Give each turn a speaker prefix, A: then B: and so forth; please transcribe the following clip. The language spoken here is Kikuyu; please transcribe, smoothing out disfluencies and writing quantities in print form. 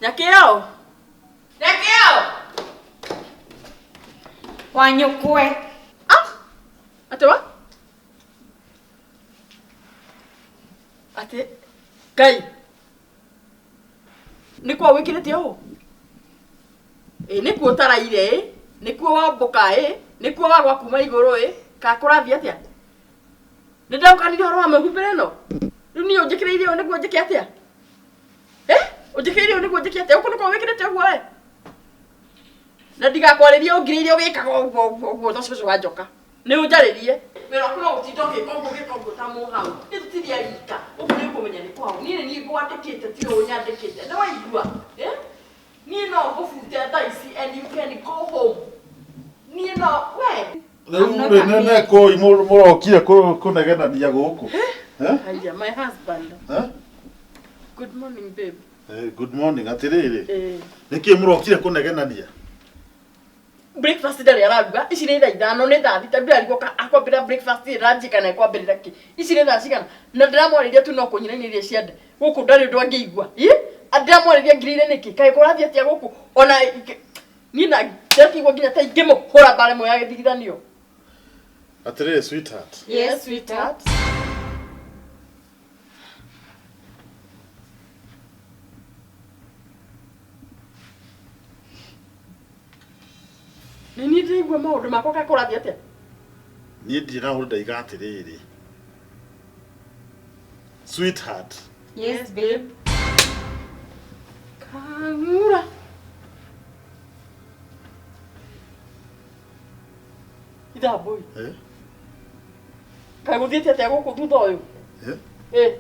A: Nyakĩo. Nyakĩo.
B: Wanyũkwe.
A: Ah! Atĩ wa? Atĩ Ngai. Nĩ kwa wĩkĩrĩte ũũ? Ĩ nĩkuo ũtaraire ĩ? Nĩkuo wambũka ĩ? Nĩkuo wagwa kuma igũrũ ĩ? Ka kũrathiĩ atĩa? Nĩ ndaũkanire ũhoro wa mĩhumbĩre ĩno? Rĩu niĩ ũnjĩkĩrĩire ũũ nĩguo njĩke atĩa? Eh? Ũnjĩkĩrĩire ũũ nĩguo njĩke atĩa? Gũkũ nĩkuo wĩkĩrĩte ũguo we? Na ndigakwarĩrie ũngirĩire ũgĩkaga ũguo ũguo ũguo ta cũcũ wa njoka. Nĩ ũnjarĩrie. Wĩra waku no gũtinda ũgĩka ũguo ũgĩka ũguo ta mũhau. Niĩ tũtirĩ a rika. Gũkũ nĩ ũkũmenya nĩ kwao. Niĩ nĩ niĩ ngwandĩkĩte tiwe ũnyandĩkĩte. Nĩ waigua? Eh? Niĩ no ngũbute thaa ici and you can go home. Niĩ no we.
C: Rĩu rĩ nĩ nĩ kũi mũrokire kũnegenania gũkũ. Eh?
A: Haya, my husband.
C: Eh?
A: Good morning, babe.
C: Eh, good morning atĩrĩrĩ.
A: Eh.
C: Nĩkĩ mũrokire kũnegenania?
A: Breakfast ndarĩ araruga. Ici nĩ thaa 5 nĩ thaa 6 ndĩrarigwo ka akwambĩrĩra breakfast ĩranji kana ekwambĩrĩra kĩ. Ici nĩ thaa cigana? Na ndĩramwarĩria tu no kũnyinainia ciande. Gũkũ ndarĩ ũndũ angĩigua. Ĩ? Ndĩramwarĩria ngirĩire nĩkĩ? Kaĩ kũrathiĩ atĩa gũkũ? Ona niĩ na ndakĩigua nginya ta ingĩmũhũra mbara ĩmwe ya gĩthigithanio.
C: Atĩrĩrĩ sweetheart.
B: Yes, sweetheart.
A: Nĩ niĩ ndĩraigua maũndũ makwa kaĩ kũrathiĩ atĩa?
C: Niĩ ndirĩ na ũndũ ndaiga atĩrĩrĩ. Sweetheart.
B: Yes, babe.
A: Kang'ura. Ithambũi.
C: Eh?
A: Kaĩ gũthiĩte atĩa gũkũ thutha ũyũ?
C: Eh?
A: Eh.